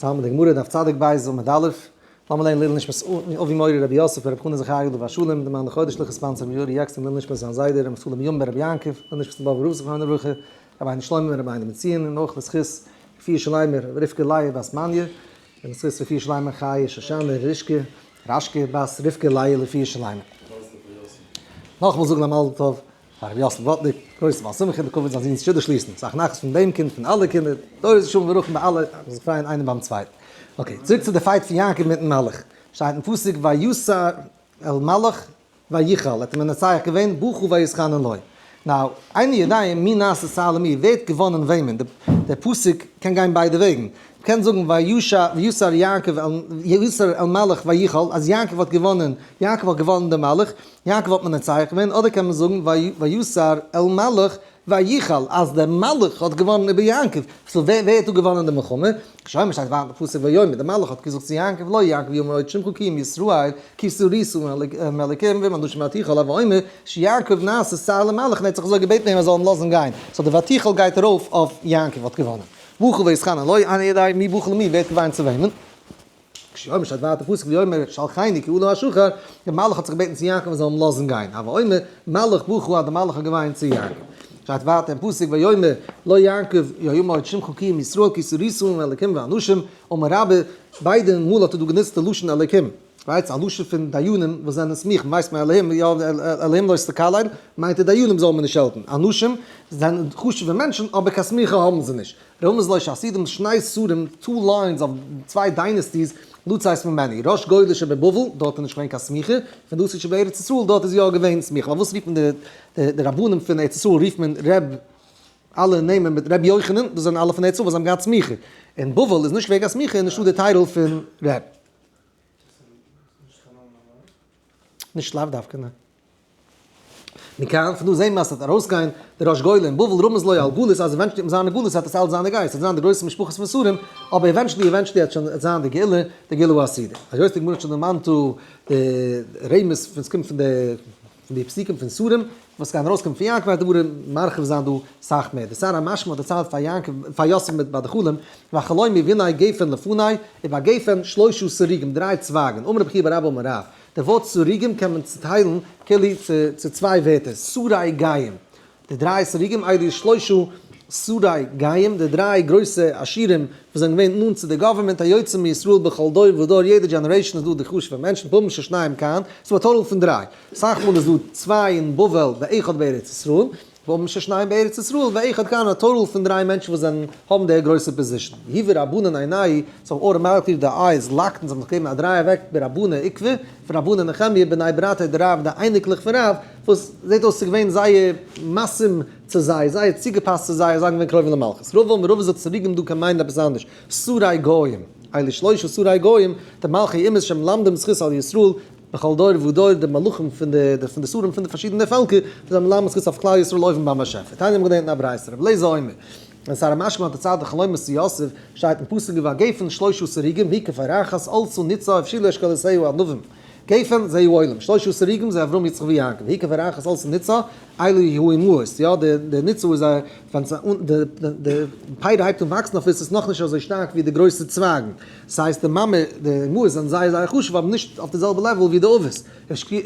צוזאמען מיט די גמרא דף צדיק בית עמוד א', לאמיר לערנען לעילוי נשמת אבי מורי רבי יוסף ברב חנא זכריה עליו השלום, די מאן דחודש לכ' sponsor רבי יורי יעקסטען לעילוי נשמת זיין זיידע רבי נפתלי בנימין בן רבי יעקב, לעילוי נשמת באבובער רב זכרונו לברכה, רבינו שלמה און רבינו בן ציון, און אויך לזכות רפואה שלימה רבקה לאה בת מניה, און לזכות רפואה שלימה חיה שושנה רשקה רשקה בת רבקה לאה לרפואה שלימה. נאכאמאל זאגן א מזל טוב פאר רבי יאסל וואטניק, גרויסע בעל שמחה לכבוד זיין זון'ס שידוך שליסן, אסאך נחת פון דעם קינד, פון אלע קינדער, דורות שלום וברכה ביי אלע, זאל זיך פרייען איינער ביים צווייטן. okay, צוריק צו די fight פון יעקב מיטן מלאך, שטייט אין פסוק ויסר אל מלאך ויכל, האט אים מנצח געווען, בכה ויתחנן לו. now, אינו יודע מי נעשה שר למי, ווער האט געוואנען וועמען? דער פסוק קען גיין ביידע וועגן. מ'קען זאגן ויסר יעקב ויסר אל מלאך ויכל, אז יעקב האט געוואנען, יעקב האט געוואנען דעם מלאך, יעקב האט מנצח געווען, אדער קען מען זאגן ויסר אל מלאך ויכל, אז דער מלאך האט געוואנען איבער יעקב, so ווער האט דא געוואנען די מלחמה? כשאומר שטייט ווייטער אין פסוק ויאמר, דער מלאך האט געזאגט צו יעקב לא יעקב יאמר עוד שמך כי אם ישראל, כי שרית מאלקים ועם אנשים ותוכל, הוי אומר שיעקב נעשה שר למלאך, און ער האט זיך אזוי געבעטן אים ער זאל אים לאזן גיין, so די ותוכל גייט ארויף אויף יעקב האט געוואנען. בכה ויתחנן לו, אינו יודע מי בכה למי, ווער האט געוויינט צו וועמען? כשאומר שטייט ווייטער פסוק ויאמר שלחני כי עלה השחר, דער מלאך האט זיך געבעטן צו יעקב ער זאל אים לאזן גיין, הוי אומר מלאך בכה אז דער מלאך האט געוויינט צו יעקב. שטייט ווייטער אין פסוק ויאמר לו יעקב לא יאמר עוד שמך כי אם ישראל כי שרית עם אלקים ואנשים, אמר רבה, ביידע מאל האט ער דא גענוצט די לשון אלקים, right? א לשון פון דיינים וואס זענען סמיך, ווייסט מען אלהים, יא אלהים לא תקלל, מיינט די דיינים זאל מען נישט שעלטן, אנשים זענען חשוב'ע מענטשן אבער קיין סמיכה האבן זיי נישט. רמז לו שעתידים שני שרים, two lines of צוויי dynasties, לצאת ממנו, ראש גולה שבבבל, דארט איז נישט געווען קיין סמיכה, פון דאס איז שבארץ ישראל, דארט איז יא געווען סמיכה, פארוואס רופט מען די די רבנים פון ארץ ישראל רופט מען ר' אלע נעמען מיט ר' יוחנן, דאס זענען אלע פון ארץ ישראל וואס האבן געהאט סמיכה, אין בבל איז נישט געווען קיין סמיכה איז נישטא די title פון ר'. נישט לאו דווקא ניין. מכאן, פון דא זעהן מיר אז ס'וועט ארויסגיין די ראש גולה אין בבל רמז לו על גלות אז eventually וועט זיין די גלות וועט עס אלץ זיין די גייסט, ס'וועט זיין די גרויסע משפחות פון שרים, אבער eventually eventually וועט שוין זיין די גאולה, די גאולה העתידה. היות די גמרא האט שוין דערמאנט דא די רמז פון ס'קומט פון די פון די פסוקים פון שרים וואס גייען ארויסקומען פון יעקב וועט די גמרא מרחיב זיין דא סאך מער. די שר המשקים האט דערציילט פאר יעקב פאר יוסף מיט ביי די חלום, בחלומי והנה גפן לפני, ובגפן שלשה שריגים, דריי צווייגן, אמר רבי חייא בר אבא אמר רב, די ווארט שריגים קען מען צוטיילן כאילו צו צוויי ווערטער, שרי גיים, די דריי שריגים, אלו שלשה שרי גיים, די דריי גרויסע עשירים וואס זענען געווען נאנט צו די government, היוצאים מישראל בכל דור ודור, יעדע generation איז דא די חשוב'ע מענטשן, פעמים ששניים כאן, ס'איז דא א total פון דריי, אסאך מאל איז דא צוויי אין בבל ואחד בארץ ישראל, פעמים ששניים בארץ ישראל ואחד כאן, א total פון דריי מענטשן וואס זענען האבן די גרויסע position. היוו רבנן עינייהו, so automatically די eyes locked און זיי האבן זיך געגעבן א דריי אוועק ברבנא עוקבא, פון רבנא נחמיה בני ברתיה דרב די אייניקלעך פון רב, וואס זעט אויס ס'איז געווען זייער מתאים צו זיי, זייער צוגעפאסט צו זיי, זיי זענען געווען קרובים למלכות. רבא אמר רבא זאגט שריגים דא קען מיינען עפעס אנדערש, שרי גוים, אלו שלשה שרי גוים, די מלכי אומות שמלמדים זכות על ישראל, בכל דור ודור די מלכים פון די פון די שרים פון די פארשידענע פעלקער וואס זענען מלמד זכות אויף כלל ישראל אויבן ביים באשעפער. תניא האבן געלערנט אין א ברייתא, רבי אליעזר אומר, ווען שר המשקים האט דערציילט די חלומות צו יוסף, שטייט אין פסוק ובגפן שלשה שריגים היא כפרחת עלתה ניצה הבשילה אשכולותיה ענבים גפן זהו עולם שלשה שריגים זה אברהם יצחק ויעקב היא כפרחת עלתה ניצה אלו האמהות, יא די ניצה איז א ווען די פירות הייבט אן וואקסן אויף עס איז נאכנישט אזוי שטארק ווי די גרויסע צווייגן, ס'הייסט די מאמע, די אמהות זענען זייער זייער חשוב אבער נישט אויף די זעלבע level ווי די אבות.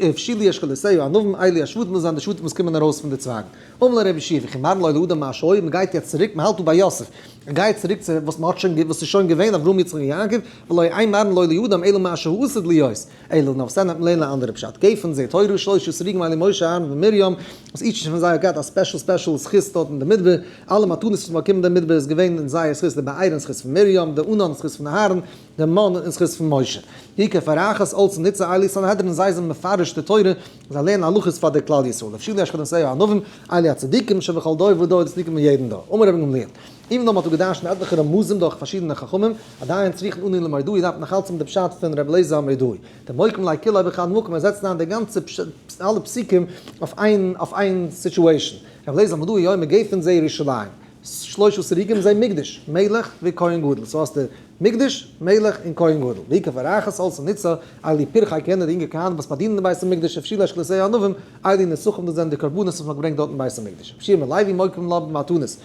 הבשילו אשכולותיה ענבים אלו השבטים דאס זענען די שבטים וואס קומען ארויס פון די צווייגן. אמר לו רבי יהושע וכי מראין לו לאדם מה שהיה, מ'גייט יעצט צוריק, מ'האלט דא ביי יוסף, מ'גייט צוריק צו וואס מ'האט שוין וואס איז שוין געווען אברהם יצחק און יעקב, ולא אין מראין לו לאדם אלא מה שעתיד להיות, אלא נאר וואס דען וועט מען לערנען א אנדערע פשט, גפן זה תורה שלשה שריגים אלו משה אהרן ומרים, וואס each פון זיי האט געהאט א special special זכות דארט אין די מדבר, אלע מתנות וואס מ'האט באקומען אין די מדבר איז געווען אין זייער זכות, די באר אין זכות פון מרים, די ענן אין זכות פון אהרן, די מן אין זכות פון משה. היא כפרחת עלתה ניצה אלו סנהדרין זיי זענען מפרש די תורה, זיי לערנען הלכות פאר די כלל ישראל. הבשילו אשכולותיה ענבים, אלו הצדיקים שבכל דור ודור, די צדיקים אין יעדן דור. אמר רבן גמליאל, even though מ'האט דא געדרש'נט עטליכע רמזים דורך פארשידענע חכמים, עדיין צריכין אנו למרדעי דארף מען נאכאלץ האבן די פשט פון רבי אליעזר המרדעי. דמוקים ליה כוליה בחד מקום ער זעצט איין די גאנצע אלע פסוקים אויף איין אויף איין situation. רבי אליעזר המרדעי אומר גפן זה ירושלים. שלשה שריגים זה מקדש, מלך וכהן גדול. so האסטו מקדש, מלך און כהן גדול. והיא כפרחת עלתה ניצה, אלו פרחי כהונה די אינגע כהנים וואס באדינען אין בית המקדש הבשילו אשכולותיה ענבים, אלו נסכים דאס זענען די קרבנות וואס מ'האט געברענגט דארט אין בית המקדש. רבי יהושע בן לוי מוקים לה במתנות.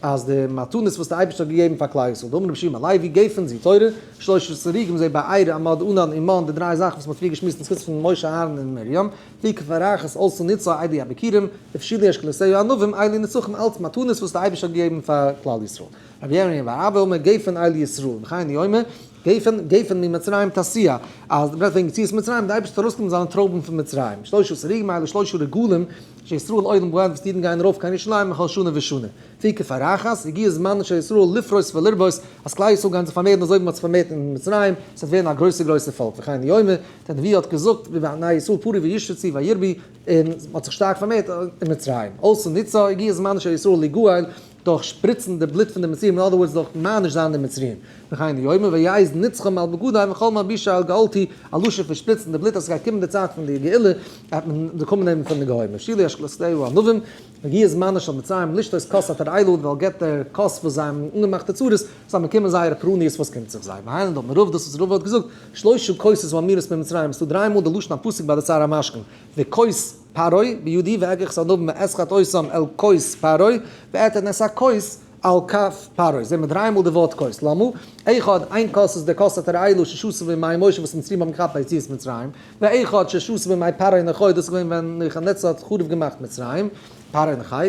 אז די מתנות וואס די אייבערשטער האט געגעבן פאר כלל ישראל, דאמר רבי יהושע בן לוי, גפן זו תורה, שלשה שריגים זו בארה עמוד ענן ומן, די דריי זאכן וואס מען האט פריער געשמועסט אין זכות פון משה אהרן און מרים, וכפרחת עלתה ניצה אלו הביכורים, הבשילו אשכולותיה ענבים אלו נצחים אלץ מתנות וואס די אייבערשטער האט געגעבן פאר כלל ישראל. רבי ירמי' בר אבא אומר גפן אלו ישראל, וכן הוא אומר, גפן, גפן ממצרים תסיע, אז מען רעדט וועגן יציאת מצרים, די אייבערשטער האט ארויסגענומען זיינע טרויבן פון מצרים, שלשה שריגים אלו שלשה רגלים, שישראל עולים בהן וואס די אידן גייען ארויף קיין ירושלים בכל שנה ושנה. וכפרחת, הגיע זמן של ישראל לפרוס ולרבות, אז כלל ישראל גייען זיך פארמערן אזוי ווי מען האט זיך פארמערט אין מצרים, עס וועט ווערן א גרויסע גרויסע פאלק, וכן הוא אומר, דער נביא האט געזאגט, ובני ישראל פרו וישרצו וירבו, און מען האט זיך שטארק פארמערט אין מצרים. עלתה ניצה, הגיע זמן של ישראל ליגאל, דורך שפריצן די בלוט פון די מצריים, אין other words דורך מעניש זיין די מצריים. וכן הוא אומר, ויעז נצחם על בגדי וכל מלבישי על גאלתי, א לשון פון שפריצן די בלוט אז עס גייט קומען די צייט פון די גאולה, וועט מען נקמה נעמען פון די גוים. הבשילו אשכולותיה ענבים, הגיע זמנה של מצרים לשתות כוס התרעלה, ווייל געבט דער כוס וואס זיי האבן אנגעמאכט די צרות, זיי באקומען זייערע פורעניות וואס קומט זיך זיי. והיינו דאמר רב, דאס וואס רבא האט געזאגט, שלשה כוסות האמירות ממצרים, עס איז דא דריי מאל די לשון הפסוק ביי די שר המשקים, וכוס פרעה בידי ואקח את הענבים ואשחט אותם אל כוס פרעה ואתן את הכוס על כף פרעה, זעהן מיר דריי מאל די ווארט כוס, למה? אחד, איין כוס איז דער כוס התרעלה ששתו בימי משה וואס מצרים האבן געכאפט ביי יציאת מצרים, ואחד ששתו בימי פרעה נכה, דאס איז געווען ווען נבוכדנצר האט חרוב געמאכט מצרים, פרעה נכה,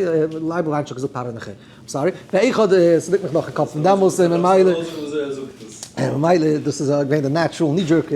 לייבל וויינשטאק האט געזאגט פרעה נכה, sorry, ואחד, ס'ליגט מיך נאך אין קאפ פון דעמאלס, ממילא, ממילא דאס איז געווען די natural knee jerk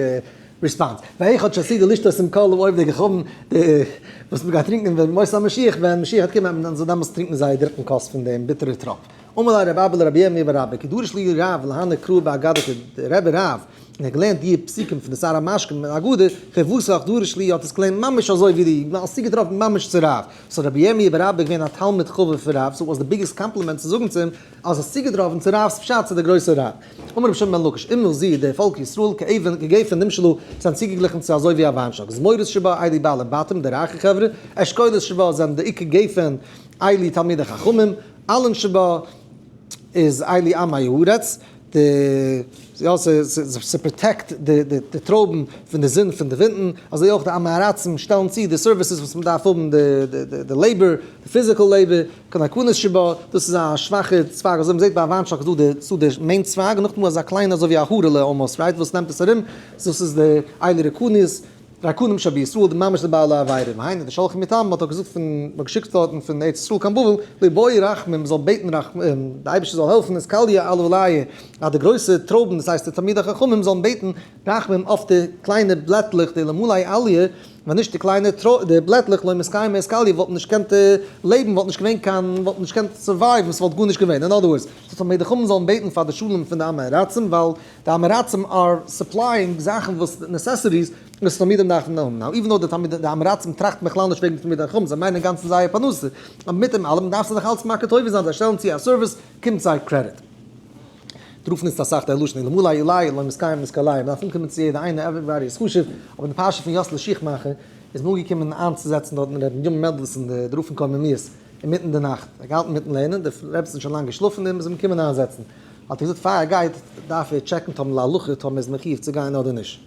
response. ואחד שעתידין לשתות עם כל עובדי כוכבים, די וואס מ'גייט טרינקען ווען מות המשיח, ווען משיח וועט קומען וועט מען זיי דעמאלס טרינקען זייער דריטן כוס פון דעם ביטערע טראפ. אמר ליה רבי אבא לרבי ירמי' בר אבא, כי דרש להו רב להני קראי באגדתא, דער רבי רב, און ער האט געלערנט די פסוקים פון די שר המשקים אין אגדה, כוותך דרש להו האט עס געלערנט ממש אזוי ווי די, מען האט צוגעטראפן ממש צו רב. so רבי ירמי' בר אבא איז געווען א תלמיד חביב פון רב, so was the biggest compliment צו זאגן צו אים, אז האסט צוגעטראפן צו רב'ס פשט צו דער גרויסער רב. אמר רבי שמעון בן לקיש, אמנם זו, דער פאלק ישראל, כאבן, כגפן נמשלו, זענען צוגעגליכן צו אזוי ווי א וויינשטאק. זמורות שבה, אלו בעלי בתים, די רייכע חברה, אשכולות שבה, זענען די עיקר גפן, אלו תלמידי חכמים, עלין שבה, איז אלו עמי הארץ, די, יא, ס' protect די די טרויבן פון די זון פון די ווינטן, אזוי אויך די עמי הארצים שטעלן צו די services וואס מען דארף האבן, די די די labor, די physical labor, כרקנית שבה, דאס איז א שוואכע צווייג, אזוי מ'זעט ביי א וויינשטאק איז דא די ס'דא די main צווייג און נאכדעם אזא קליינע אזוי ווי א הארעלע almost right וואס נעמט עס ארום, דאס איז די אלו רקנית, רקנים שבישראל, די ממש די בעלי עבירה, והיינו דשלחו מטעם, מ'האט דאך געזאגט פון, מ'האט געשיקט דארטן פון ארץ ישראל קיין בבל, ליבעו רחמים, מ'זאל בעטן רחמים, די אייבערשטער זאל העלפן, אתכליא עלליא, אז די גרויסע טרויבן, דאס הייסט די תלמידי חכמים זאלן בעטן רחמים אויף די קליינע בלעטלעך, דאלמלא עליא, ווען נישט די קליינע די בלעטלעך לא מתקיימי אתכליא וואלט מען נישט געקענט לעבן, וואלט נישט געווען קיין, וואלט מען נישט געקענט survive ן, ס'וואלט גארנישט געווען, אין other words, די תלמידי חכמים זאלן בעטן פאר די שלום פון די עמי הארצים, ווייל די עמי הארצים are supplying זאכן וואס necessities וואס תלמידים דארפן האבן. now even though די תלמידים די עמי הארצים טראכטן בכלל נישט וועגן תלמידי חכמים, זיי מיינען אינגאנצן זייער פרנסה, אבער מיט דעם אלעם דארפסטו דאך אלץ מכיר טובה זיין, זיי שטעלן צו א service קומט זיי קרעדיט. דער רב נוצט אסאך די לשון אלמלא עליה לא מתקיים אתכליא, מ'דארף אנקומען צו יעדע איינער, everybody איז חשוב, אבער די פרשה פון יאסלע שיכמאכער איז מאל געקומען איינצוזעצן דארטן ר' בנימין מענדלסאן דער רב פון קוממיות אינמיטן די נאכט, ער האט געהאלטן אינמיטן לערנען, די רעבעצן איז שוין לאנג געשלאפן און מ'איז אים געקומען איינזעצן. האט ער געזאגט פאר ער גייט דארף ער check ן טאמער להלכה טאמער איז מחיוב צו גיין אדער נישט.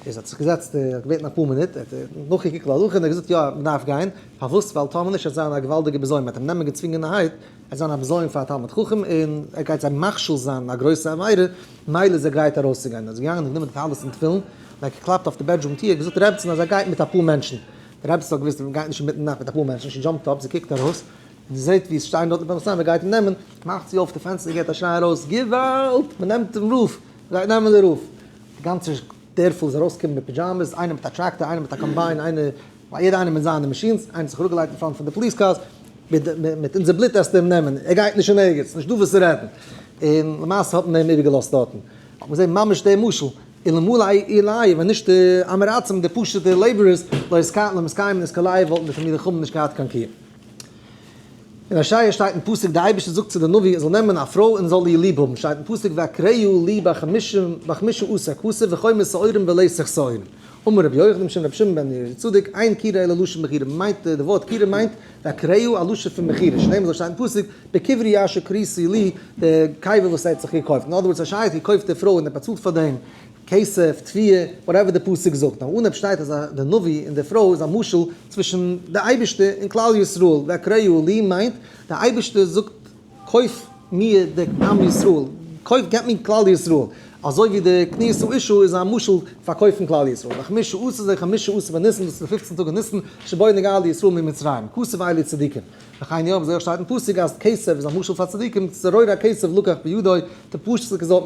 איז האט זיך געזעצט ער האט געבעטן אפאר מינוט ער האט נאכגעקוקט להלכה און ער האט געזאגט יא מען דארף גיין, פארוואס ווייל טאמער נישט וועט זיין א געוואלדיגע בזיון מען וועט אים נעמען געצווינגענערהייט, ער זיין א בזיון פאר א תלמיד חכם און ער גייט זיי מכשיל זיין א גרויסע עבירה, מילא איז ער גרייט ארויסצוגיין. ער איז געגאנגען און גענומען די טלית און תפילין און ער האט געקלאפט אויף די bedroom טיר און געזאגט רעבעצין אז ער גייט מיט אפאר מענטשן. די רעבעצין האט געוואוסט אז מען גייט נישט אינמיטן נאכט מיט אפאר מענטשן, she jumped up, זי קוקט ארויס און זי זעט ווי עס שטייען דארט די פאליציי, מען גייט אים נעמען, מאכט זי אויף די פענסטער און געבט א שריי ארויס, געוואלד! מען נעמט דעם רב! מען גייט נעמען דעם רב! די גאנצע דערפל איז ארויסגעקומען מיט pyjamas, איינער מיט א טראקטאר, איינער מיט א combine, איינער, יעדער איינער מיט זיינע machines, איינער האט זיך אראפגעלייגט אין front פון די police cars, מיט אונזער בלוט עסטו אים נעמען, ער גייט נישט אין ערגעץ, נישט דא וואס צו רעדן. און למעשה האט מען אים איבערגעלאזט דארטן. האט מען געזען ממש דעם משל, אלמלא עליה, ווען נישט די עמי הארצים, די פשוט'ע laborers, לא מתקיימין אתכליא, וואלטן די תלמידי חכמים נישט געהאט קיין קיום. אין ישעיה שטייט אין פסוק, דער אייבערשטער זאגט צו די נביא ער זאל נעמען א פרוי און זאל איר ליב האבן, שטייט אין פסוק ואקרהו לי בחמשה עשר כסף וחומר שעורים ולסך שעורים. אמר רבי יוחנן בשם רבי שמעון בן יהוצדק, אין כירה אלא לשון מכירה, מיינט די ווארט כירה מיינט ואקרהו א לשון פון מכירה, שנאמר אזוי שטייט אין פסוק, בקברי אשר כריתי לי, די קבר וואס ער האט זיך געקויפט, אין other words ישעיה האט געקויפט די פרוי און ער באצאלט פאר דעם כסף, תבואה, whatever די פסוק זאגט. נאר אנהייב שטייט אז די נביא און די פרוי איז א משל צווישן די אייבערשטער און כלל ישראל, ואקרהו לי מיינט די אייבערשטער זאגט קויף מיר די עם ישראל, קויף געב מיר כלל ישראל, אזוי ווי די קניית האשה איז א משל פאר קויפן כלל ישראל, וחמשה עשר זה חמשה עשר בניסן דאס איז די פופצן טאג אין ניסן, שבו נגאלו ישראל ממצרים, כתוב אלו צדיקים. וכן יאמר אזוי אויך שטייט אין פסוק אז כסף איז א משל פאר צדיקים, צרור הכסף לקח בידו, די פסוק איז דארט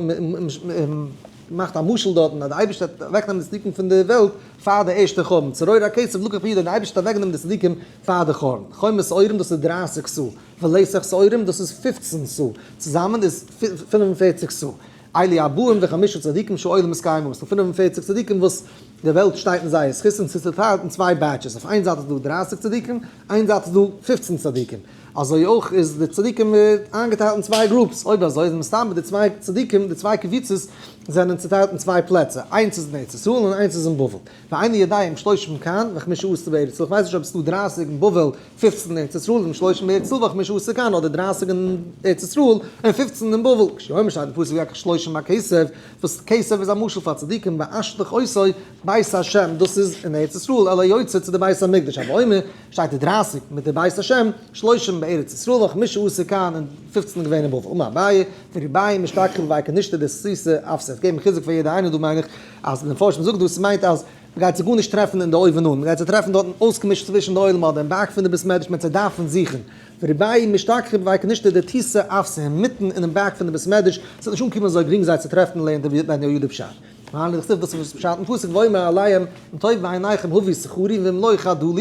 מאכט א משל דארטן אז די אייבערשטער וועט אוועקנעמען די צדיקים פון די וועלט פאר די ערשטע חורבן, צרור הכסף לקח בידו, די אייבערשטער וועט אוועקנעמען די צדיקים פאר די חורבן, חומת שעורים דאס איז 30 סאה, ולסח שעורים דאס איז 15 סאה, צוזאמען איז 45 סאה. אלו ארבעים וחמשה צדיקים שהעולם מתקיים בהם, ס'דא 45 צדיקים וואס די וועלט שטייט אין זייער זכות און ס'איז צוטיילט אין צוויי batches, אויף איין זייט איז דא 30 צדיקים, איין זייט איז דא 15 צדיקים. אזוי אויך איז די צדיקים איינגעטיילט אין צוויי groups, אויב אזוי איז מסתמא די צוויי צדיקים, די צוויי קבוצות זענען צוטיילט אין צוויי פלעצער, איינס איז אין ארץ ישראל און איינס איז אין בבל. ואיני יודע אם שלושים כאן וחמשה עשר בארץ ישראל, איך ווייס נישט אויב עס איז דא 30 אין בבל, 15 אין ארץ ישראל, אם שלושים בארץ ישראל וחמשה עשר כאן, אדער 30 אין ארץ ישראל און 15 אין בבל. כשהוא אומר שטייט אין פסוק ויקח שלושים הכסף, וואס כסף איז א משל פאר צדיקים, ואשלך אותו בית השם, דאס איז אין ארץ ישראל, אלא יוצא צו די בית המקדש, הוי אומר, שטייט די 30 מיט די בית השם, שלושים בארץ ישראל, וחמשה עשר כאן, און 15 געווען אין בבל. אמר אביי, ורביים משתכחין בבי כנישתא דתיתא אפסי. געבן חיזוק פאר יעדער איינער דא מיין איך, אז די מפרשים זאגן דאס מיינט אז מ'גייט זיי גארנישט טרעפן אין די אויבן אן, מ'גייט זיי טרעפן דארטן אויסגעמישט צווישן די עולם אדער אין back פון די בית מדרש, מ'וועט זיי דארפן זוכן. ורביים משתכחין בבי כנישתא דתיתא אפסי, אינמיטן אינעם back פון די בית מדרש, ס'וועט נישט אנקומען אזוי גרינג זיי צו טרעפן לערנט דער בן יהוידע פשט. והיינו דכתיב דאס איז פשט אין פסוק ואומר אליהם אם טוב בעיניכם הבו שכרי ואם לא חדלו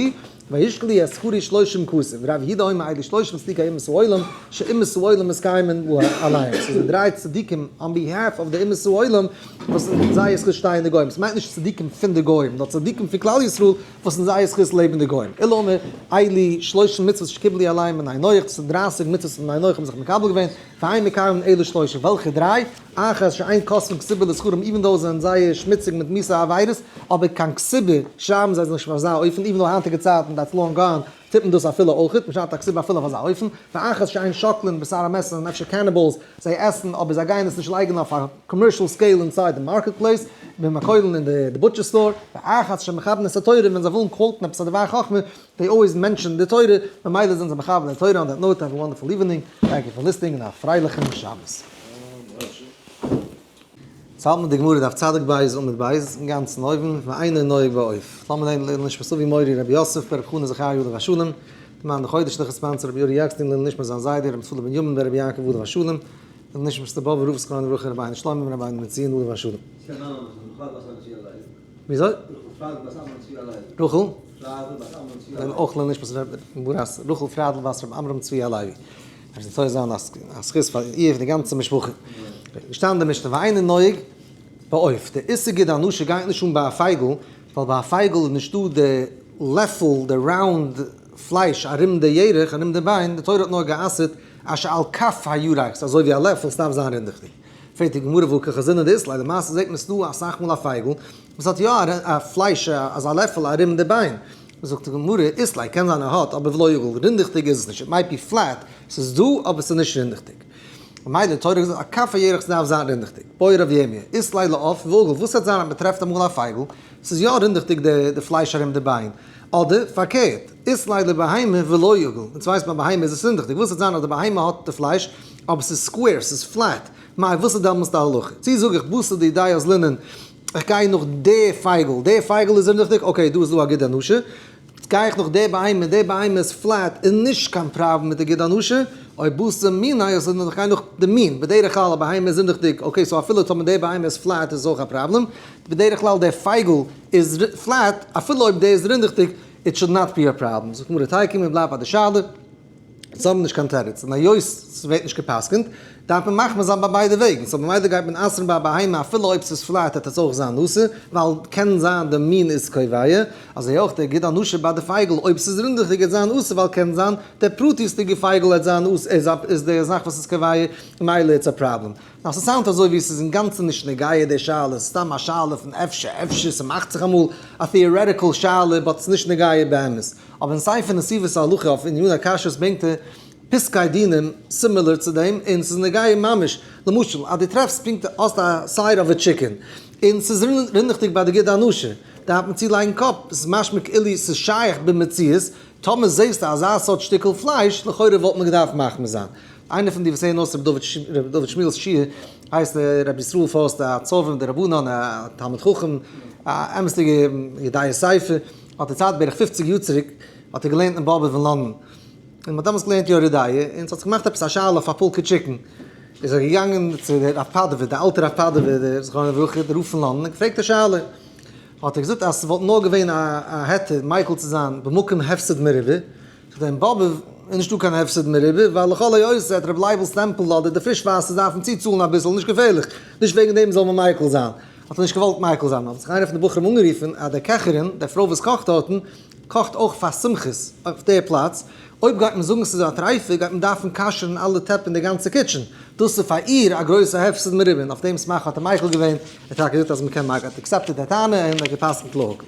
וישקלו את שכרי שלושים כסף ורב יהודה אומר אלו שלושים צדיקי אומות העולם שאומות העולם מתקיימין עליהם ס'איז די דריי צדיקים on behalf of די אומות העולם וואס אין זייער זכות שטייען די גוים, ס'מיינט נישט צדיקים פון די גוים נאר צדיקים פון כלל ישראל וואס אין זייער זכות לעבן די גוים. אלא אומר אלו שלושים מצוות שקיבלו עליהם בני נח דאס איז 30 מצוות וואס בני נח האבן זיך מקבל געווען ואין מקיימים אלא שלושה וועלכע דריי? אחת שאין כותבין כתובה לזכרים even though זיי זענען זייער שמוציג מיט מיאוסע עבירות, אבער קיין כתובה שרייבן זיי זיך נישט אויף אזא אופן, even though היינטיגע צייטן that's long gone טוט מען דאס אפילו אויכעט, מען שרייבט א כתובה אפילו אויף אזא אופן, ואחת שאין שוקלין בשר המת זענען אפשר cannibals, זיי עסן אבער זיי גייען עס נישט לייגן אויף א commercial scale inside די market place, במקולין אין די butcher store, ואחת שמכבדין את התורה ווען זיי ווילן quote ן עפעס א דבר חכמה, they always mention די תורה, ממילא זענען זיי מכבד די תורה, on that note have a wonderful evening, thank you for listening און א פרייליכן שבת. יעצט האלט מען די גמרא דף צדיק בית עמוד בית, אינגאנצן אויבן, ואינו נוהג בעוף. לאמיר לערנען לעילוי נשמת אבי מורי רבי יוסף ברב חנא זכריה עליו השלום, די מאן דחודש לכ' sponsor רבי אורי עקשטיין לעילוי נשמת זיין זיידע רבי נפתלי בנימין בן רבי יעקב עליו השלום, לעילוי נשמת די באבובער רב זכרונו לברכה רבינו שלמה בן רבינו בנציון עליו השלום. וויאזוי? רחל? אויך לעילוי נשמת רחל פראדל בת רבי עמרם צבי הלוי. עס זאל זיין א זכות פאר איר און די גאנצע משפחה. געשטאנען די משנה ואינו נוהג בעוף. די איסור גיד הנשה גייט נישט אן ביי א פייגל, ווייל ביי א פייגל איז נישטא די לעפל, די round פלייש ארום די ירך, ארום די ביין, די תורה האט נאר גע'אסר'ט אשר על כף הירך, ס'איז אזוי ווי א לעפל, ס'דארף זיין רינדעכדיג. פרעגט די גמרא והא קא חזינן דאית ליה, למעשה זעט מען ס'דא אסאך מאל א פייגל וואס האט יא א פלייש, אזא לעפל ארום די ביין. זאגט די גמרא, אית ליה, קען זיין ער האט, אבער ולא עגיל, רינדעכדיג איז עס נישט, it might be flat, ס'איז דא, אבער ס'איז נישט רינדעכדיג. ממילא די תורה האט געזאגט על כף הירך ס'דארף זיין רינדעכדיג. בעי רב ירמיה, אית ליה לעוף ועגיל, וואס וועט זיין אז מ'טרעפט אמאל א פייגל, ס'איז יא רינדעכדיג די פלייש ארום די ביין, אדער פארקערט, אית ליה לבהמה ולא עגיל, אונז ווייסט ביי בהמה איז עס רינדעכדיג, וואס וועט זיין אז די בהמה האט די פלייש, אבער ס'איז square, ס'איז flat, מאי וואס איז דעמאלס די הלכה? צי זאג איך בתר דידיה אזלינן, איך גיי נאך די פייגל, די פייגל איז רינדעכדיג, okay דא איז דא א גיד הנשה, גיי איך נאך די בהמה, די בהמה איז flat און נישט קיין פראבלעם מיט די גיד הנשה, או בתר מיניה אזלינן איך גיי נאך די מין, בדרך כלל א בהמה איז רינדעכדיג, okay so אפילו טאמער די בהמה איז flat איז עס אויך א פראבלעם, בדרך כלל די פייגל איז flat, אפילו אויב די איז רינדעכדיג, it should not be a problem. זאגט גמרא תיקו מען בלייבט ביי די שאלה. זיי האבן נישט קיין תירוץ, און היות ס'ווערט נישט גע'פסק'נט, דארף מען מחמיר זיין ביי ביידע וועגן, so ממילא גייט מען אסר'ן ביי א בהמה אפילו אויב ס'איז flat וועט עס אויך זיין אסור, ווייל קען זיין די מין איז קובע, אזוי אויך די גיד הנשה ביי די פייגל אויב ס'איז רינדעכיג וועט זיין אסור ווייל קען זיין די פרטיות'דיגע פייגל וועט זיין אסור איז די זאך וואס איז קובע, ממילא it's a problem. נאר ס' sound ט אזוי ווי ס'איז אינגאנצן נישט נוגע די שאלה, ס'איז סתם א שאלה פון אפשר, אפשר, ס'מאכט זיך אמאל א theoretical שאלה but ס'איז נישט נוגע באמת. אבער אין ספר נתיבות ההלכה אויף עניני הכשרות ברענגט ער פסקי דינים similar צו דעם און ס'איז נוגע ממש. למשל אז דו טרעפסט פונקט האסט א side of a chicken און ס'איז רינדעכדיג ביי די גיד הנשה דארף מען צולייגן קאפ, ס'איז משמע כאילו ס'איז שייך במציאות, טאמער זעסטו אזא סארט שטיקל פלייש לכאורה וואלט מען געדארפט מחמיר זיין. איינער פון די וואס הערן אויס רבי דוד שמואל'ס שיעור הייסט רבי ישראל פאוסט א צורבא דרבנן א תלמיד חכם א אמת'דיגע יודע ספר האט דערציילט בערך פופציג יאר צוריק האט ער געלערנט אין באבוב אין לאנדאן און מ'האט דעמאלטס געלערנט יורה דעה און ס'האט זיך געמאכט עפעס א שאלה אויף א פולקע chicken איז ער געגאנגען צו דער רב פאדווא דער אלטער רב פאדווא דער זכרונו לברכה דער רב פון לאנדאן און געפרעגט א שאלה האט ער געזאגט אז ס'וואלט נאר געווען א היתר מיקל צו זיין במקום הפסד מרובה. זאגט ער אין באבוב איז נישטא קיין הפסד מרובה, ווייל לכל היותר וועט רבי לייבל סטעמפל אדער די פרישוואסער דארפן צוצאלן אביסל, נישט געפערליך, נישט וועגן דעם זאל מען מיקל זיין. האט ער נישט געוואלט מיקל זיין, האט זיך איינער פון די בחורים אנגערופן אז די קעכערין, די פרוי וואס קאכט דארטן, קאכט אויך פאר שמחות אויף די פלאץ, אויב גייט מען זאגן ס'איז א טריפה גייט מען דארפן כשר'ן אלע טעפ אין די גאנצע kitchen, דאס איז פאר איר א גרויסע הפסד מרובה, און אויף דעם סמך האט ער מיקל געווען, ער האט טאקע געזאגט אז מ'קען מיקל, האט accepted די טענה און ער האט גע'פסק'נט להקל.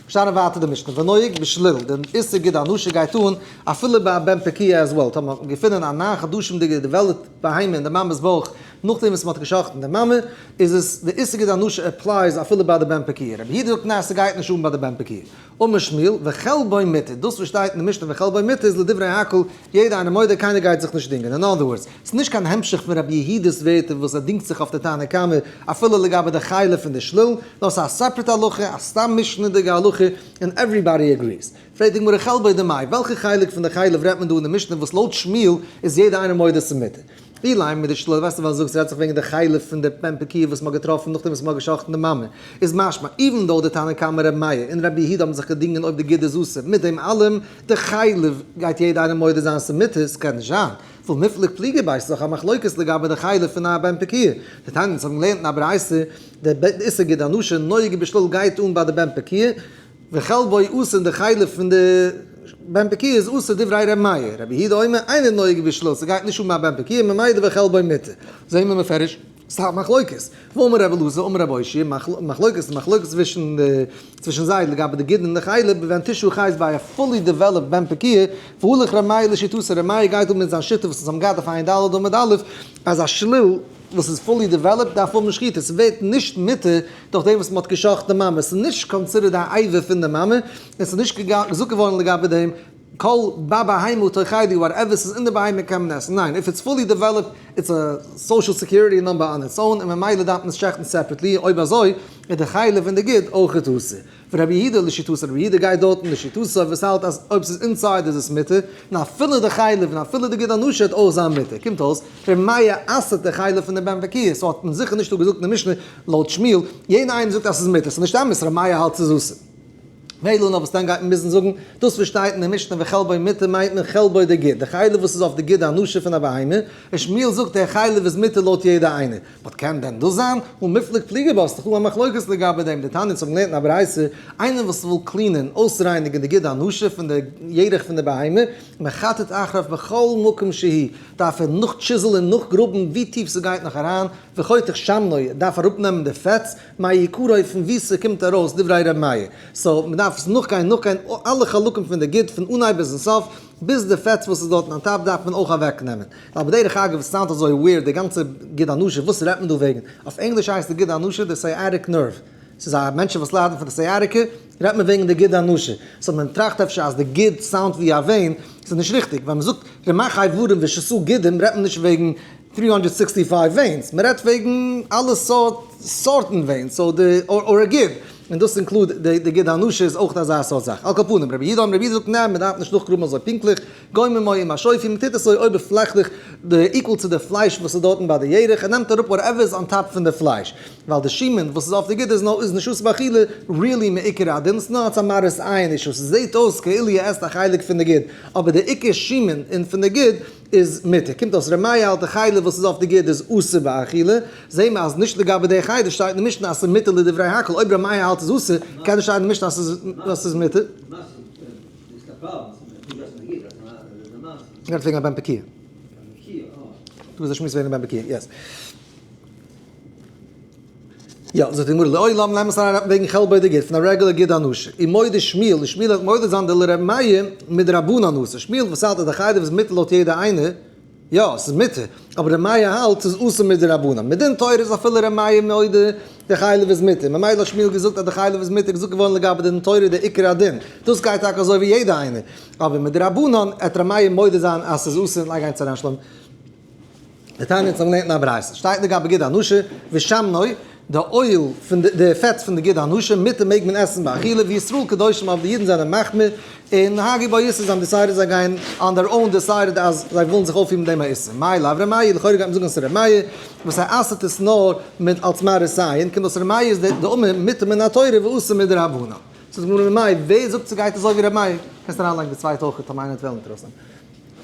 שטאנען ווייטער די משנה, ונוהג בשליל, די איסור גיד הנשה גייט אן אפילו ביי א בן פקועה as well, טאמער האט מען געפונען א ניין חדשים'דיגע developed בהמה אין די מאמע'ס בויך נאכדעם וואס מען האט גע'שחט'ן די מאמע, איז עס די איסור גיד הנשה applies אפילו ביי די בן פקועה. רבי יהודה זאגט ניין ס'גייט נישט אן ביי די בן פקועה. אמר שמואל, וחלבו מותר, דאס וואס שטייט אין די משנה וחלבו מותר איז לדברי הכל, יעדע איינער מודה קיינער גייט זיך נישט דינגען, אין other words, ס'איז נישט קיין המשך פון רבי יהודה'ס ווערטער וואס ער דינגט זיך אויף די תנא קמא אפילו לגבי די חלב פון די שליל, נאר ס'איז א separate הלכה, א סתם משנה'דיגע הלכה, און everybody agrees. פרעגט די גמרא חלבו דמאי, וועלכע חלק פון די חלב רעדט מען דא אין די משנה וואס לויט שמואל איז יעדע איינער מודה ס'איז מותר? אילימא מדשליל, ווייסטו וואס זאגסט רעדט זיך וועגן די חלב פון די בן פקועה וואס מ'האט געטראפן נאכדעם וואס מ'האט גע'שחט'ן די מאמע, איז משמע, even though די תנא קמא ר' מאיר און רבי יהודה האבן זיך געדינגען אויב די גיד איז אסור, מיט דעם אלעם, די חלב גייט יעדע איינער מודה זיין ס'איז מותר, ס'קען נישט זיין. והא מיפלג פליגי ביה, ס'איז דאך א מחלוקת לגבי די חלב פון א בן פקועה. דתניא אונז האבן געלערנט אין א ברייתא, די איסור גיד הנשה נוהג בשליל גייט אן ביי די בן פקועה, וחלבו אסור און די חלב פון די בן פקועה איז אסור דברי ר' מאיר, רבי יהודה אומר אינו נוהג בשליל ס'גייט נישט אן ביי בן פקועה ממילא וחלבו מותר, זעהן מיר מפרש ס'א מחלוקת, ואמר רבי אלעזר אמר רבי אושעיא, מחלוקת איז מחלוקת צווישן די צווישן זיי לגבי די גיד און די חלב, בבן תשעה חית ביי א fully developed בן פקועה, והלך ר' מאיר לשיטתו, ר' מאיר גייט אן מיט זיין שיטה וואס אונז האבן געהאט אויף ע"ד עמוד א', אז א שליל וואס איז fully developed דארף האבן שחיטה, ס'ווערט נישט מותר דורך דעם וואס מ'האט גע'שחט'ן די מאמע, ס'איז נישט considered א אבר פון די מאמע, און ס'איז נישט געזאגט געווארן לגבי דעם כל בבהמה תאכלו, whatever ס'איז אין די בהמה קען מען עסן, ניין, if it's fully developed it's א social security number on its own, און ממילא דארף מען עס שעכטן separately, אויב אזוי איז די חלב און די גיד אויכעט אסור. ורבי יהודה לשיטתו, רבי יהודה גייט דארטן לשיטתו וואס האלט אז אויב ס'איז inside איז עס מותר, און אפילו די חלב און אפילו די גיד הנשה וועט אויך זיין מותר. קומט אויס, רבי מאיר אסר'ט די חלב פון די בן פקועה, so האט מען זיכער נישט דא געזאגט אין די משנה לויט שמואל, יעדער איינער זאגט אז ס'איז מותר, ס'איז נישט אמת, רבי מאיר האלט ס'איז אסור. מילא נאר וואס דען גייט מען מוזן זאגן, דאס וואס שטייט אין די משנה וחלבו מותר מיינט מען חלבו דגיד, די חלב וואס איז אויף די גיד הנשה פון א בהמה, און שמואל זאגט דער חלב איז מותר לויט יעדער איינער. but קען דען דאס זיין? הא מיפלג פליגי בה, ס'דאך דא א מחלוקת לגבי דעם, דתניא אונז האבן געלערנט אין א ברייתא, איינער וואס וויל clean ען, אויסרייניגן די גיד הנשה פון די ירך פון די בהמה, מחטט אחריו בכל מקום שהוא, דארף ער נאך chisel ען, נאכגראבן ווי טיף ס'גייט נאך אריין, וחותך שמנו, דארף אראפנעמען די פעטס, מעיקרו פון ווי ס'קומט ארויס דברי ר' מאיר. so מ'דארף עס נאכגיין נאכגיין אלע חלקים פון די גיד פון אנהייב ביזן סוף, ביז די פעטס וואס איז דארטן on top דארף מען אויך אוועקנעמען. ווייל בדרך אגב עס sound ט אזוי weird די גאנצע גיד הנשה, וואס רעדט מען דא וועגן? אויף ענגליש הייסט די גיד הנשה די sciatic nerve, ס'איז א מענטשן וואס ליידן פון די sciatica רעדט מען וועגן די גיד הנשה, so מען טראכט אפשר אז די גיד sound ט ווי א vein, ס'איז נישט ריכטיג, ווען מען זאגט רמ"ח איברים ושס"ה גידים רעדט מען נישט וועגן 365 veins, מען רעדט וועגן אלע סארט סארטן veins, so די אר א גיד, און דאס include די גיד הנשה איז אויך אזא סארט זאך, על כל פנים רבי יהודה אומר רבי יהודה זאגט ניין מען דארף נישט נאכגראבן אזוי פונקטליך, גומע עם השופי, מען טוט עס אזוי אויבערפלעכליך די equal צו די פלייש וואס איז דארטן ביי די ירך, ער נעמט אראפ whatever איז on top פון די פלייש, ווייל די שומן וואס איז אויף די גיד איז נאר איז נישט אסור באכילה, really מעיקר הדין, ס'איז נאר אלס א מראית עין issue, ס'זעהט אויס כאילו ער עסט א חלק פון די גיד, אבער די עיקר שומן און פון די גיד איז מותר. קומט אויס ר' מאיר האלט די חלב וואס איז אויף די גיד איז אסור באכילה, זעהן מיר אז נישט לגבי די חלב שטייט אין די משנה אז ס'איז מותר לדברי הכל, אויב ר' מאיר האלט ס'איז אסור, קען נישט שטיין אין די משנה אז ס'איז מותר. רעדט וועגן א בן פקועה. דא איז א שמועס וועגן א בן פקועה, yes. יא, זאגט די גמרא לעולם לעמעס אריין רעדט מען וועגן חלבו דגיד, פון א רעגולער גיד הנשה. און מודה שמואל, און שמואל האט מודה זיין דלר' מאיר מדרבנן אסור. שמואל וואס האלט אז די חלב איז מותר לויט יעדע איינער, יא, ס'איז מותר, אבער ר' מאיר האלט ס'איז אסור מדרבנן. מדין תורה איז אפילו ר' מאיר מודה די חלב איז מותר, ממילא האט שמואל געזאגט אז די חלב איז מותר געזאגט געווארן לגבי דין תורה די עיקר הדין. דאס גייט טאקע אזוי ווי יעדע איינער. אבער מדרבנן עט ר' מאיר מודה זיין אז ס'איז אסור, לייג איינס אריין שלמה. דתניא, אונז האבן געלערנט אין א ברייתא, שטייט לגבי גיד הנשה, ושמנו, די oil פון די די פעטס פון די גיד הנשה, מותר מעג מען עסן באכילה, וישראל קדושים אבער די אידן זענען מחמיר, און נהגו בו איסור זיי האבן decided זיי גייען on their own decided אז זיי ווילן זיך אויפפירן מיט דעם א איסור. מאי לאו ר' מאיר, לכאורה גייט מען זאגן אז ס'איז ר' מאיר וואס ער אסר'ט עס נאר מיט אלס מראית עין, קומט אויס ר' מאיר איז דאמר מותר מן התורה ואסור מדרבנן. זאגט די גמרא ממאי, ווער זאגט ס'גייט אזוי ווי ר' מאיר? קענסט אריינלייגן די צווייטע אויך טאמער איינער וועט וועלן אינטערעסאנט.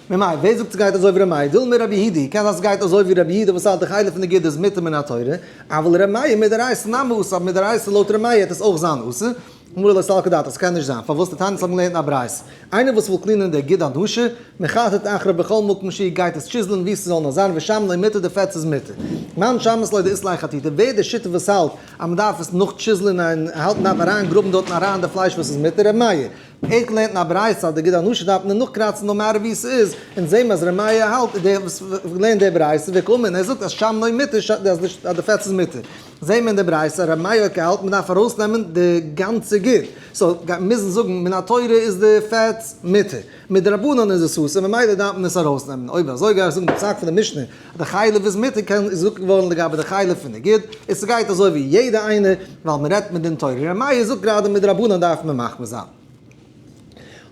ממאי, ווער זאגט ס'גייט אזוי ווי ר' מאיר? דילמא רבי יהודה, קען זיין ס'גייט אזוי ווי רבי יהודה וואס האלט די חלב פון די גיד איז מותר מן התורה, אבל ר' מאיר מדאורייתא נמי אסור, אבער מדאורייתא לויט ר' מאיר העט עס אויך זיין אסור, גמרא לא סלקא דעתך, ס'קען נישט זיין, פארוואס? דתניא האט געלערנט אין א ברייתא, איינער וואס וויל clean ען די גיד הנשה, מחטט אחריו בכל מקום שהוא גייט עס chisel ען ווי ס'זאל נאר זיין, ושמנו מותר די פעטס איז מותר. מאן שמעת ליה דאית ליה חטיטה, ווער די שיטה וואס האלט אז מ'דארף עס נאך chisel ען און האלט מ'דארף אריין גראבן דארטן אריין די פלייש וואס איז מותר, ר' מאיר. ער האט געלערנט אין א ברייתא אז די גיד הנשה דארף מען נאכקראצן no matter ווי ס'איז, אונז זעהן מיר אז ר' מאיר האלט דער וואס לערנט די ברייתא וקאמר און ער זאגט אז שמנו מותר אז די פעטס איז מותר. זעהן מיר אין די ברייתא אז ר' מאיר האט געהאלטן מ'דארף ארויסנעמען די גאנצע גיד, so גייט מען מוזן זאגן מן התורה איז די פעטס מותר, מדרבנן איז עס אסור ממילא דארף מען עס ארויסנעמען, אויב אזוי גיי איך זאגן די פסק פון די משנה אז די חלב איז מותר קען איז געזאגט געווארן לגבי די חלב פון די גיד, און ס'גייט אזוי ווי יעדע איינער ווייל מ'רעדט מדין תורה, ר' מאיר זאגט גראדע מדרבנן דארף מען מחמיר זיין.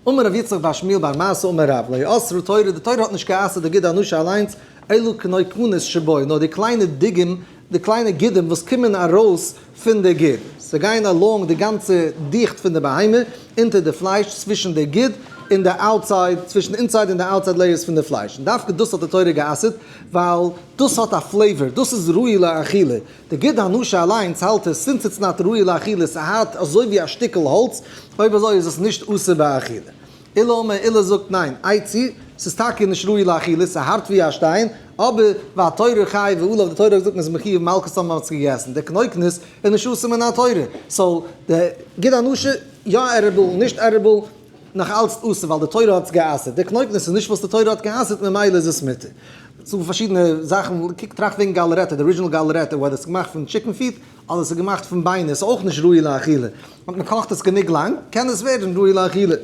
אמר רב יצחק בר שמואל בר מתא אמר רב, לא אסרה תורה, די תורה האט נישט גע'אסר'ט די גיד הנשה אליינס, אלא כנוקמנות שבו, נאר די קליינע דגים, די קליינע גידים וואס קומען ארויס פון די גיד, זיי גייען along די גאנצע דיכט פון די בהמה, אונטער די פלייש, צווישן די גיד און די outside, צווישן די inside און די outside layers פון די פלייש, און דווקא דאס האט די תורה גע'אסר'ט, ווייל דאס האט א flavor, דאס איז ראוי לאכילה, די גיד הנשה אליינס האלט עס, since it's not ראוי לאכילה, ס'הארט אזוי ווי א שטיקל האלץ, אויב אזוי איז עס נישט אסור באכילה. עולא אמר עולא זאגט ניין, עצי, ס'איז טאקע נישט ראוי לאכילה, ס'הארט ווי א שטיין, אבער והתורה חייבה עליו, די תורה האט געזאגט מ'איז מחיוב מלקות אויב מ'האט עס געגעסן, די כנוקנות איז נישט אסור מן התורה, so די גיד הנשה, יא edible, נישט edible, נאך אלץ אסור ווייל די תורה האט עס גע'אסר'ט, די כנוקנות איז נישט וואס די תורה האט גע'אסר'ט ממילא איז עס מותר. ס'דא פארשידענע זאכן, קוק טראכט וועגן גאלערעטע, די original גאלערעטע, whether ס'איז געמאכט פון chicken feet, אדער ס'איז געמאכט פון ביינער, ס'איז אויך נישט ראוי לאכילה. אויב מ'קאכט עס גענוג לאנג, קען עס ווערן ראוי לאכילה.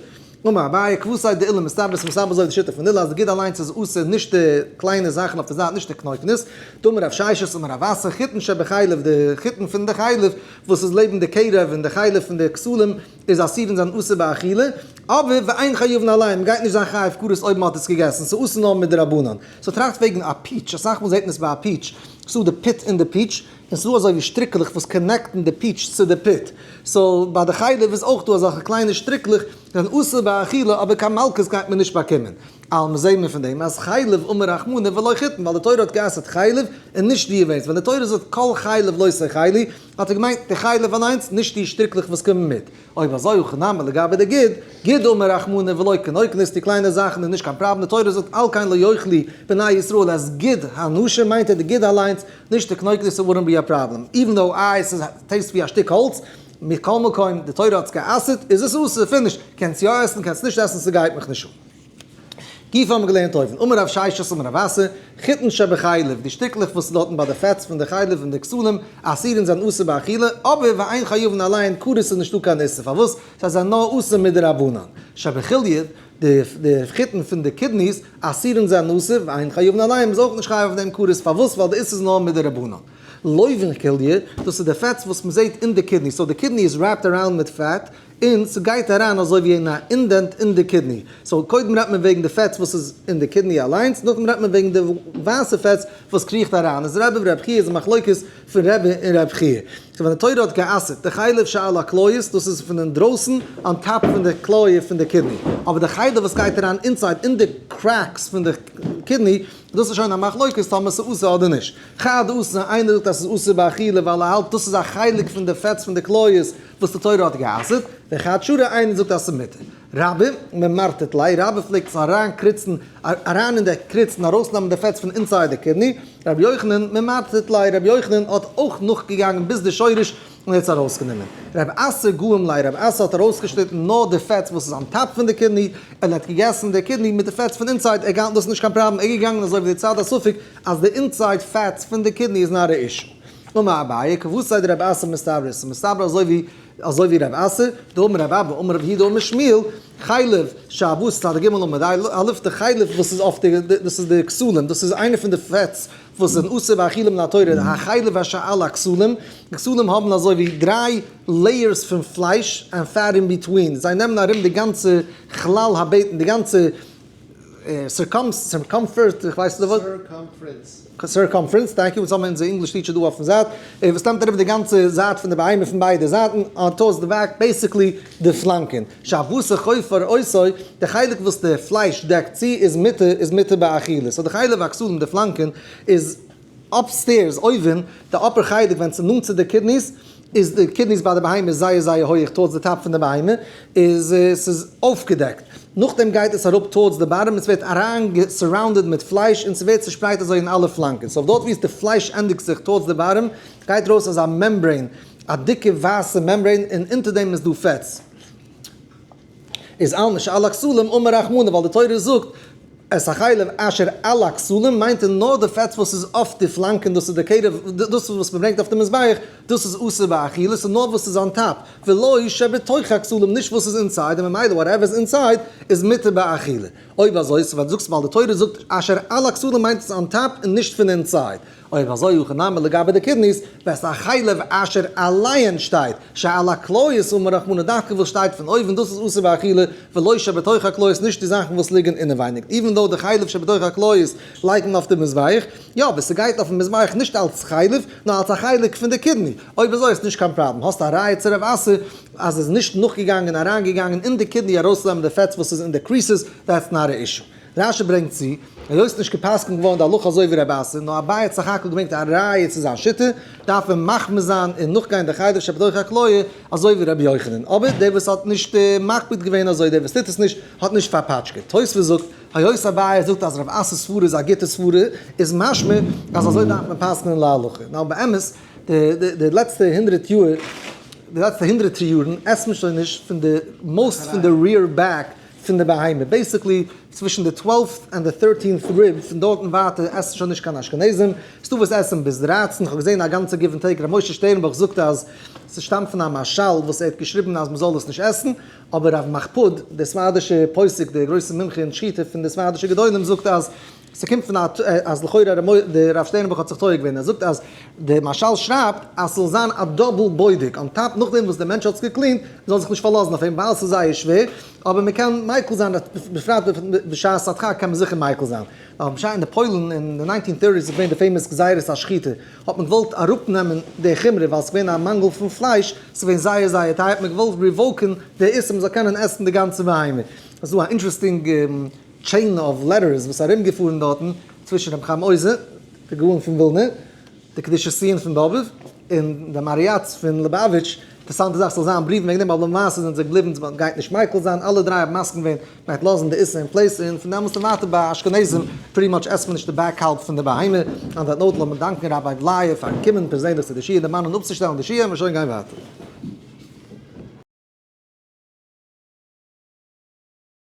אמר אביי, כוותיה דעולא מסתברא, ס'איז מסתבר אזוי די שיטה פון עולא אז די גיד אליינס איז אסור, נישט די קליינע זאכן אויף די זייט, נישט די כנוקנות. דאמר רב ששת אמר רב אסי, חיטין שבחלב, די חיטין פון די חלב, וואס איז לעבן די קרב און די חלב פון די כסלים, איז אסור און זענען אסור באכילה, אבער ואין חייבין עליהם, מ'גייט נישט זיין חייב כרת אויב מ'האט עס געגעסן, ס'איז אסור נאר מדרבנן. so טראכט וועגן א peach, אסאך מאל זעט מען עס ביי א peach, ס'דא די pit אין די peach, און ס'דא אזוי ווי שטריקלעך וואס connect ן די peach צו די pit, so ביי די חלב איז אויך דא אזעלכע קליינע שטריקלעך, זענען אסור באכילה אבער קיין מלקות גייט מען נישט באקומען. אלמא זעהן מיר פון דעם אז חלב אמר רחמנא ולא חיטין ווייל די תורה האט גע'אסר'ט חלב און נישט די ווענס, ווען די תורה זאגט כל חלב לא תאכלו האט ער געמיינט די חלב אליינס נישט די שטריקלעך וואס קומען מיט. אויב אזוי הכא נמי לגבי די גיד, גיד אמר רחמנא ולא כנוקנות די קליינע זאכן איז נישט קיין פראבלעם די תורה זאגט על כן לא יאכלו בני ישראל את גיד הנשה מיינט ער די גיד אליינס נישט די כנוקנות איז wouldn't be a problem even though איי עס taste ווי א שטיק האלץ מכל מקום די תורה האט עס גע'אסר'ט איז עס אסור finish קענסט יא עסן קענסט נישט עסן ס'גייט מיך נישט אן. גופא האבן מיר געלערנט אויבן, אמר רב ששת אמר רב אסי, חיטין שבחלב, די שטיקלעך וואס איז דארטן ביי די פעטס פון די חלב און די כסלים, אסורין זענען אסור באכילה, אבער ואין חייבין עליהן כרת איז נישטא קיין איסור, פארוואס? זיי זענען נאר אסור מדרבנן. שבכליא, די חיטין פון די kidneys, אסורין זענען אסור, ואין חייבין עליהן, מ'איז אויך נישט חייב אויף דעם כרת, פארוואס? ווייל די איסור איז נאר מדרבנן. לובן כליא, דאס איז די פעטס וואס מ'זעט אין די kidney, so די kidney איז wrapped around מיט פעט, און ס'גייט אריין אזוי ווי אין א indent אין די kidney. so קודם רעדט מען וועגן די פעטס וואס איז אין די kidney אליינס, נאכדעם רעדט מען וועגן די ווייסע פעטס וואס קריכט אריין. איז רבי ורבי חייא איז א מחלוקת פון רבי און רבי חייא. so ווען די תורה האט גע'אסר'ט די חלב שעל הכליות, דאס איז פון אינדרויסן on top פון די כליה פון די kidney. אבער די חלב וואס גייט אריין inside אין די cracks פון די kidney, דאס איז שוין א מחלוקת טאמער ס'איז אסור אדער נישט. חד אסר, איינער זאגט אז ס'איז אסור באכילה ווייל ער האלט דאס איז א חלק פון די פעטס פון די כליות וואס די תורה האט גע'אסר'ט, וחד שרי, איינער זאגט אז ס'איז מותר. רבה ממרטט ליה, רבה פלעגט עס אריין קריצן, אריין אין די קריץ און ארויסנעמען די פעטס פון inside די kidney, רבי יוחנן ממרטט ליה, רבי יוחנן האט אויך נאכגעגאנגען ביז די שורש און ער האט עס ארויסגענומען. רב אסי גאים ליה, רב אסי האט ארויסגעשניטן נאר די פעטס וואס איז on top פון די kidney, און ער האט געגעסן די kidney מיט די פעטס פון inside, ער געהאלטן דאס איז נישט קיין פראבלעם, ער איז געגאנגען אזוי ווי די צד הספק אז די inside fats פון די kidney איז not a issue. אמר אביי, כוותיה דרב אסי מסתברא, ס'איז מסתבר אזוי ווי אזוי ווי רב אסי, דאמר רב אבא אמר רב יהודה אמר שמואל, חלב שעבות צד ג עמוד א', די חלב וואס איז אויף די, דאס איז די כסלים, דאס איז איינע פון די פעטס וואס זענען אסור באכילה מן התורה, החלב אשר על הכסלים, די כסלים האבן אזוי ווי דריי layers פון פלייש and fat in between, זיי נעמען ארום די גאנצע חלל הבטן, די גאנצע circumfert, איך ווייס נישט די ווארט. Circumference. Circumference, thank you, וואס האבן אונזער English teacher דא אויפן זייט, וואס נעמט ארום די גאנצע זייט פון די בהמה פון ביידע זייטן, on towards די back, basically די פלאנקען. שעבתה חופר אותו, די חלק וואס די פלייש דעקט צו איז מותר, איז מותר באכילה. So די חלב הכסלים, די פלאנקען, איז upstairs, אויבן, די upper חלק ווען ס'איז נאנט צו די kidneys, איז די kidneys ביי די בהמה איז זייער זייער הויעך towards די top פון די בהמה, איז ס'איז אויפגעדעקט. נאכדעם גייט עס אראפ towards די bottom און ס'ווערט אריין surrounded מיט פלייש און ס'ווערט צושפרייט אזוי אין אלע פלאנקען. So דארט ווי די פלייש ענדיגט זיך towards די bottom גייט ארויס אזא membrane, א דיקע ווייסע membrane און אונטער דעם איז דא פעטס. איז אלמא שעל הכסלים אמר רחמנא ווייל די תורה זאגט את החלב אשר על הכסלים מיינט ער נאר די פעטס וואס איז אויף די פלאנקען דאס איז די קרב דאס איז וואס מען ברענגט אויף די מזבח דאס איז אסור באכילה ס'איז נאר וואס איז on top ולא שבתוך הכסלים נישט וואס איז inside און ממילא whatever איז inside איז מותר באכילה אויב אזוי ס'ווען דו זאגסט ווייל די תורה זאגט אשר על הכסלים מיינט עס on top און נישט פון inside אויב אזוי הכא נמי לגבי די kidneys, ואת החלב אשר עליהן שטייט, שעל הכליות אמר רחמנא דווקא וואס שטייט פון אויבן דאס איז אסור באכילה, ולא שבתוך הכליות נישט די זאכן וואס ליגן אינעווייניג, even though די חלב שבתוך הכליות לייגט מען אויף די מזבח, יא אבער ס'גייט אויפן מזבח נישט אלס חלב, נאר אלס א חלק פון די kidney, אויב אזוי איז נישט קיין פראבלעם, האסט א ראיה צו רב אסי אז עס איז נישט נאכגעגאנגען אריינגעגאנגען אין די kidney ארויסצונעמען די פעטס וואס איז אין די creases, that's not a issue. רשי ברענגט צו, היות נישט גע'פסק'נט געווארן די הלכה אזוי ווי רבי אסי, נאר אביי האט סך הכל געברענגט א ראיה צו זיין שיטה, דארף מען מחמיר זיין און נאכגיין די חלב שבתוך הכליה אזוי ווי רבי יוחנן. אבער דער וואס האט נישט מקפיד געווען אזוי, דער וואס טוט עס נישט, האט נישט פארפאטשקעט. תוספות זאגט, היות אביי זאגט אז רב אסי'ס סברה איז א גוטע סברה, איז משמע אז אזוי דארף מען פסק'נען להלכה. נאר באמת, די לעצטע הונדרעט יאר, די לעצטע הונדרעטער יארן, עסט מען שוין נישט פון די most פון די rear back פון די בהמה, basically צווישן די twelfth און די thirteenth rib, פון דארטן ווייטער עסן שוין נישט קיין אשכנזים, ס'דא וואס עסן ביז 13, כ'האב געזען א גאנצע give and take, ר' משה שטערנבוך זאגט אז ס'שטאמט פון א מהרשל וואס ער האט געשריבן אז מ'זאל עס נישט עסן, אבער רב מחפוד, דער ספרדישער פוסק, דער גרויסער מומחה אין שחיטה פון די ספרדישע גדולים זאגט אז ס'קומט פון א אז לכאורה רב שטערנבוך האט זיך טועה געווען, ער זאגט אז דער מהרשל שרייבט אז ס'זאל זיין א double בודק on top נאכדעם וואס דער מענטש האט עס גע clean ט, מ'זאל זיך נישט פארלאזן אויף אים ווייל ס'איז זייער שווער, אבער מ'קען מיקל זיין בפרט בשעת הדחק קען מען זיכער מיקל זיין. אבער בשעת אין די פוילן אין די nineteen thirties איז געווען די famous גזירת השחיטה האט מען געוואלט אראפנעמען די חומרא ווייל ס'איז געווען א מאנגל פון פלייש, ס'איז געווען זייער זייער טייער האט מען געוואלט revoke ן די איסור מ'זאל קענען עסן די גאנצע בהמה. ס'איז דא א interesting chain of letters וואס איז ארומגעפארן דארטן צווישן רבי חיים עוזר, די גאון פון ווילנע, די קדושת ציון פון באבוב, און די מהרי"ץ פון ליבאוויטש, אינטערעסאנטע זאך ס'זאל זיין בריוון וועגן דעם, אבער למעשה זענען זיי געבליבן אז מ'גייט נישט מיקל זיין, אלע דריי האבן מסכים געווען מ'גייט לאזן די איסור אין place, און פון דעמאלטס און ווייטער ביי אשכנזים pretty much עסט מען נישט די back האלב פון די בהמה. On that note לאמיר דאנקן ראביי בלייער פארן קומען פערזענליך צו די שיעור דערמאנען אפצושטעלן די שיעור און שוין גיין ווייטער.